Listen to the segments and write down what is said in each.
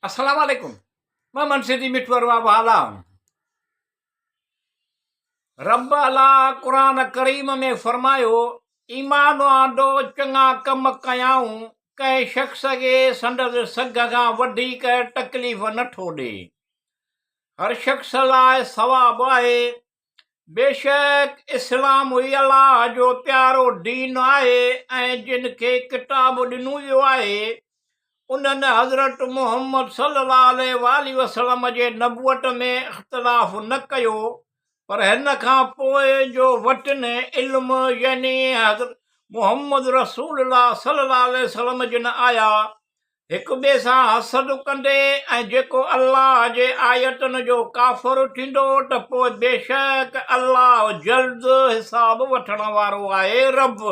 السلام عليڪم مان منشي مٺو ارباب هالا. رب الله قرآن ڪريم ۾ فرمايو، ايمان آندو چڱا ڪم ڪيائون، ڪنهن شخص کي سندس سگهه کان وڌيڪ تڪليف نه ٿو ڏي. هر شخص لاء ثواب آهي. بيشڪ اسلام ئي الله جو پيارو دين آهي ۽ جن کي ڪتاب ڏنو ويو آهي انهن حضرت محمد صلي الله عليه واٰله وسلم جي نبوت ۾ اختلاف نه ڪيو پر هن کان پوء جو وٽن علم يعني حضرت محمد رسول الله صلي الله عليه وسلم جن آيا هڪ ٻئي سان حسد ڪندي ۽ جيڪو الله جي آيتن جو ڪافر ٿيندو ته پوء بيشڪ الله جلد حساب وٺڻ وارو آهي. رب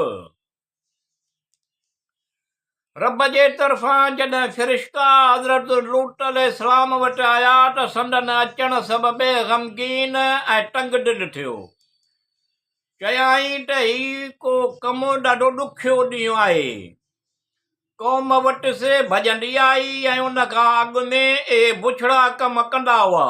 رب جي طرفان جڏهن فرشتا حضرت لوط عليه السلام وٽ آيا ته سندن اچڻ سبب غمگين ۽ تنگ دل ٿيو. چيائين ته هي ڪو ڪم ڏاڍو ڏکيو ڏينهن آهي. قوم وٽس ڀڄندي آئي ۽ ان کان اڳ ۾ اهي بڇڙا ڪم ڪندا هئا.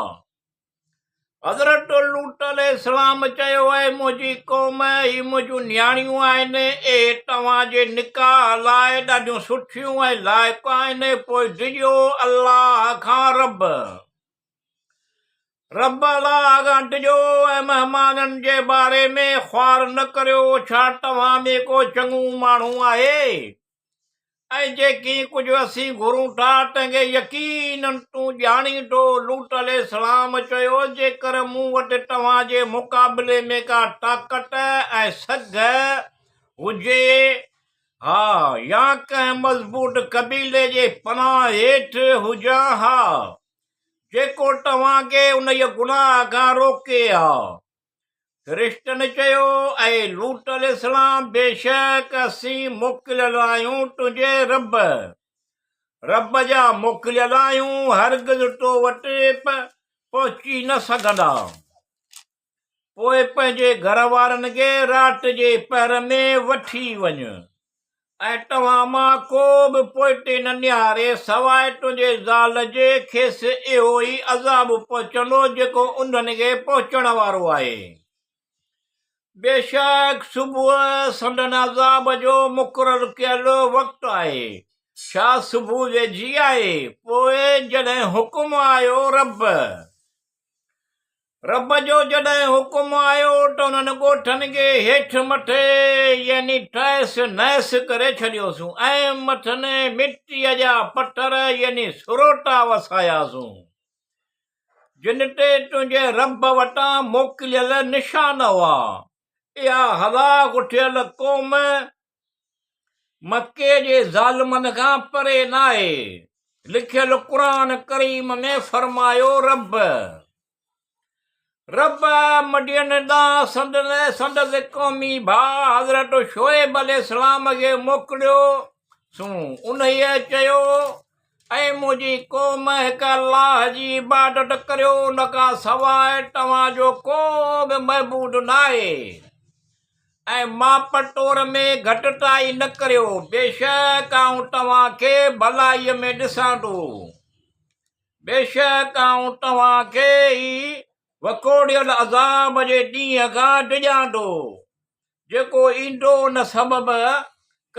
حضرت لوط عليه السلام چيو، اي منهنجي قوم! هي منهنجون نياڻيون آهن، اهي توهان جي نڪاح لاء ڏاڍيون سٺيون ۽ لائق آهن، پوء ڊڄو الله کان رب. رب الله کان ڊڄو ۽ مهمانن جي باري ۾ خوار نه ڪريو، ڇا توهان ۾ ڪو چڱو ماڻهو آهي؟ ۽ جيڪي ڪجهه اسين گهرون ٿا تنهن کي يقيناً تون ڄاڻين ٿو. لوط عليه السلام چيو، جيڪر مون وٽ توهان جي مقابلي ۾ ڪا طاقت ۽ سگهه هجي ها يا ڪنهن مضبوط قبيلي جي پناهه هيٺ هجان ها جيڪو توهان کي انهيء گناهه کان روڪي ها. فرشتن چيو، اي لوط عليه السلام! بيشڪ اسين موڪليل آهيون تنهنجي رب، رب جا موڪليل آهيون، هرگز تو وٽ پهچي نه سگهندا. پوء پنهنجي گهر وارن کي رات جي پهر ۾ وٺي وڃ ۽ توهان مان ڪو به پوئتي نه نهاري سواء تنهنجي زال جي، کيس اهو ئي عذاب پهچندو جيڪو انهن کي پهچڻ وارو آهي. بيشڪ صبح سندن عذاب جو مقرر ڪيل وقت آهي. ڇا صبح ويجهي آهي؟ پوء جڏهن حڪم آيو رب. رب جو جڏهن حڪم آيو ته انهن ڳوٺن کي هيٺ مٿي يعني تهس نهس ڪري ڇڏيوسون ۽ مٿن مٽيء جا پٿر يعني سروٽا وساياسون، جن تي تنهنجي رب وٽان موڪليل نشان هئا. اها هلاڪ ٿيل قوم مڪي جي ظالمن کان پري ناهي. لکيل قرآن ڪريم ۾ فرمايو رب رب مدين ڏانهن سندن سندس قومي ڀاء حضرت شعيب عليه السلام کي موڪليو سون انهيء چيو اي منهنجي قوم هڪ الله جي عبادت ڪريو ان کان سواء توهان جو ڪو به معبود ناهي ۽ ماپ تور ۾ گهٽتائي نه ڪريو، بيشڪ آئون توهان کي ڀلائيء ۾ ڏسان ٿو. بيشڪ آئون توهان کي ئي وڪوڙيل عذاب جي ڏينهن کان ڊڄان ٿو، جيڪو ايندو ان سبب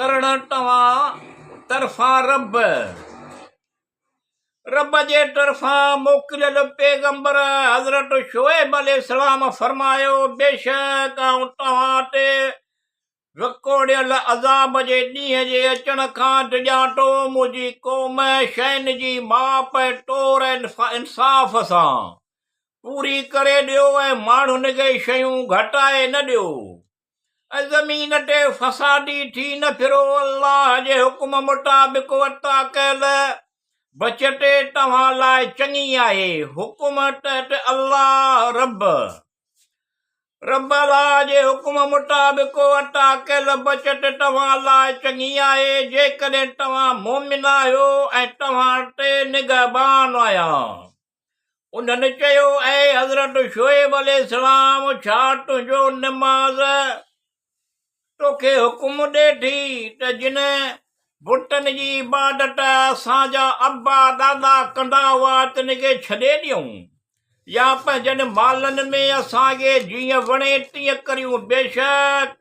ڪرڻ توهان طرفان رب. رب جي طرفان موڪليل پيغمبر حضرت شعيب عليه السلام فرمايو، بيشڪ آئون توهان تي وڪوڙيل عذاب جي ڏينهن جي اچڻ کان ڊڄان ٿو، منهنجي قوم شين جي ماپ ۽ تور انصاف سان پوري ڪري ڏيو ۽ ماڻهن کي شيون گهٽائي نه ڏيو. ۽ زمين تي فسادي ٿي نه ڦرو، الله جي حڪم مطابق عطا ڪيل بچت توهان لاء چڱي آهي، حڪم تحت الله رب، رب الله جي حڪم مطابق عطا ڪيل بچت توهان لاء چڱي آهي، جيڪڏهن توهان مؤمن آهيو ۽ توهان تي نگهبان آهيان. انهن چيو، اي حضرت شعيب عليه السلام! ڇا تنهنجو نماز توکي حڪم ڏئي ٿي ته جن بتن جي عبادت اسان جا ابا ڏاڏا ڪندا هئا تن کي ڇڏي ڏيون يا پنهنجن مالن ۾ اسان کي جيئن وڻي تيئن ڪريون بيشڪ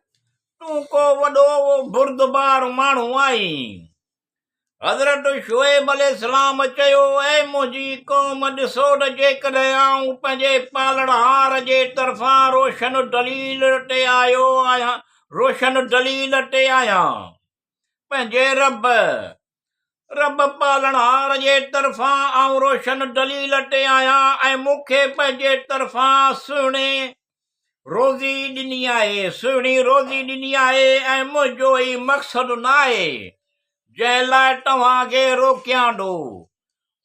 تون ڪو وڏو بردبار ماڻهو آهين. حضرت شعيب عليه السلام چيو، اي منهنجي قوم! ڏسو ته جيڪڏهن آئون پنهنجي پالڻهار جي طرفان روشن دليل تي آيو آهيان روشن دليل تي آهيان پنهنجي رب، رب پالڻهار جي طرفان آئون روشن دليل تي آهيان ۽ مون کي پنهنجي طرفان سهڻي روزي ڏني آهي، سهڻي روزي ڏني آهي ۽ منهنجو هي مقصد ناهي جنهن لاء توهان کي روڪيان ٿو،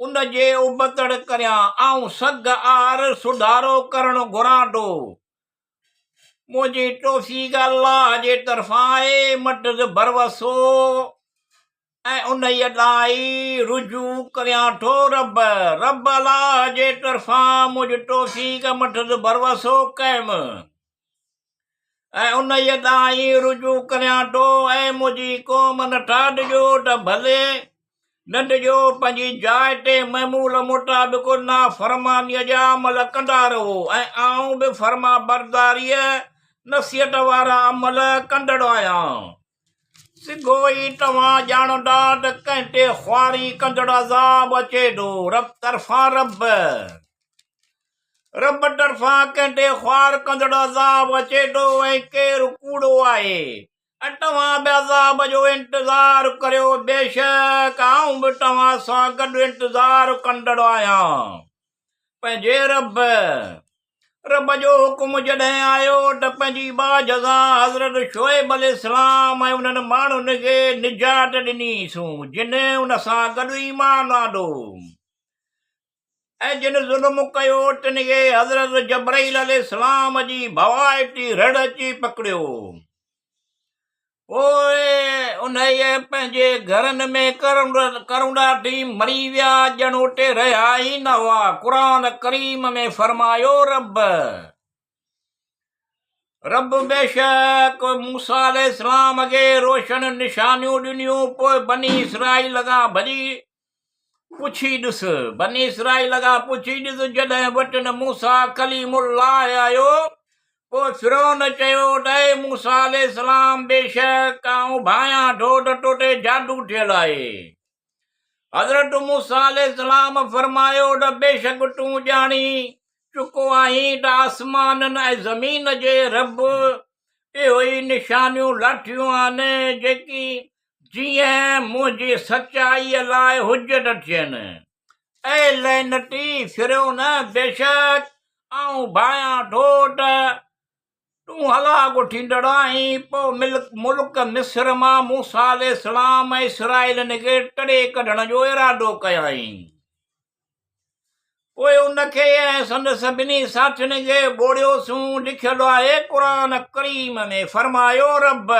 ان جي ابتڙ ڪريان، آئون سگهه آهر سڌارو ڪرڻ گهران ٿو. منهنجي توفيق الله جي طرفان آهي، مٿس ڀروسو ۽ انهيء ڏانهن ئي رجوع ڪريان ٿو. رب، رب الله جي طرفان منهنجي توفيق مٿس ڀروسو ڪيم ۽ انهيء ڏانهن ئي رجوع ڪريان ٿو. اي منهنجي قوم! نٿا ڊڄو ته ڀلي نه ڊڄو، پنهنجي جاء تي معمول مطابق نافرمانيء جا عمل ڪندا رهو ۽ آئون به فرمانبرداريء، نصيحت وارا عمل، ڪندڙ آهيان. سگهو ئي توهان ڄاڻندا ته ڪنهن تي خواري ڪندڙ عذاب اچي ٿو، رب طرفان رب، رب طرفان ڪنهن تي خوار ڪندڙ عذاب اچي ٿو ۽ ڪير ڪوڙو آهي ۽ توهان به عذاب جو انتظار ڪريو، بيشڪ آئون به توهان سان گڏ انتظار ڪندڙ آهيان. پنهنجي رب، رب جو حڪم جڏهن آيو ته پنهنجي ٻاجهه سان حضرت شعيب عليه السلام ۽ انهن ماڻهن کي نجات ڏني سون جن ان سان گڏ ايمان آندو ۽ جن ظلم ڪيو تن کي حضرت جبرائيل عليه السلام جي ڀوائتي رڙ اچي پڪڙيو. پوء انهيء پنهنجي گهرن ۾ ڪرونڊا ٿي مري ويا، ڄڻ اتي رهيا ئي نه هئا. قرآن ڪريم ۾ فرمايو، رب! رب بيشڪ موسيٰ عليه السلام کي روشن نشانيون ڏنيون، پوء بني اسرائيل کان ڀڄي پڇي ڏس، بني اسرائيل کان پڇي ڏس، جڏهن وٽن موسيٰ ڪليم الله آيو، پوء فرعون چيو ته اي موسيٰ عليه السلام بيشڪ آئون ڀانيان ٿو ته تو تي جادو ٿيل آهي. حضرت موسيٰ عليه السلام فرمايو ته بيشڪ تون ڄاڻي چڪو آهين ته آسمانن ۽ زمين جي رب اهو ئي نشانيون لاٿيون آهن جيڪي جيئن منهنجي سچائيء لاء حجت ٿين. اي لعنتي فرعون! بيشڪ آئون ڀانيان ٿو ته تون هلاڪ ٿيندڙ آهين. پوء ملڪ مصر مان موسيٰ عليه السلام ۽ اسرائيلين کي تڙي ڪڍڻ جو ارادو ڪيائين. پوء ان کي ۽ سندس سڀني ساٿين کي ٻوڙيوسون. لکيل آهي قرآن ڪريم ۾، فرمايو رب!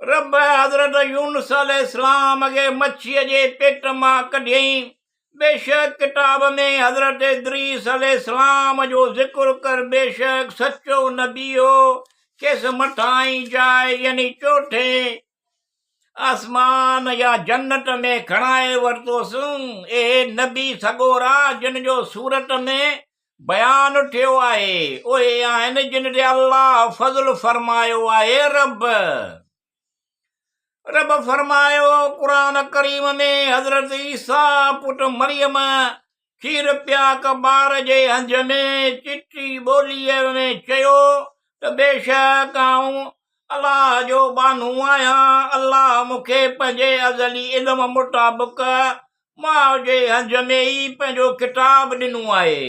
رب حضرت يونس عليه السلام کي مڇيء جي پيٽ مان ڪڍيائين. بيشڪ ڪتاب ۾ حضرت ادريس عليه السلام جو ذڪر ڪر بيشڪ سچو نبي هو، کيس مٿاهين جاء يعني چوٿين آسمان يا جنت ۾ کڻائي ورتوسون. اهي نبي سڳورا جن جو سورت ۾ بيان ٿيو آهي، اهي آهن جن تي الله فضل فرمايو آهي، رب رب فرمايو قرآن ڪريم ۾ حضرت عيسيٰ پٽ مريم کير پياڪ ٻار جي هنج ۾ چٽي ٻوليء ۾ چيو ته بيشڪ آئون الله جو ٻانهو آهيان، الله مون کي پنهنجي ازلي علم مطابق ماء جي هنج ۾ ئي پنهنجو ڪتاب ڏنو آهي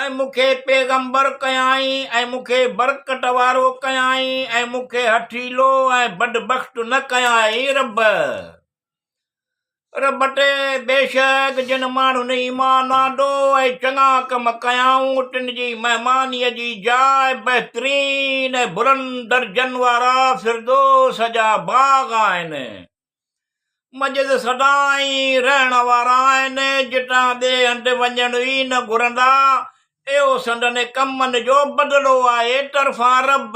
۽ مون کي پيغمبر ڪيائين ۽ مون کي برڪت وارو ڪيائين ۽ مون کي هٺيلو ۽ بدبخت نه ڪيائين. رب رب تي بيشڪ جن ماڻهن ايمان آندو ۽ چڱا ڪم ڪيائون تن جي مهمانيء جي جاء بهترين ۽ بلند درجن وارا فردوس جا باغ آهن. منجهس سدائين رهڻ وارا آهن، جتان ٻئي هنڌ وڃڻ ئي نه گهرندا. اهو سندن ڪمن جو بدلو آهي طرفان رب.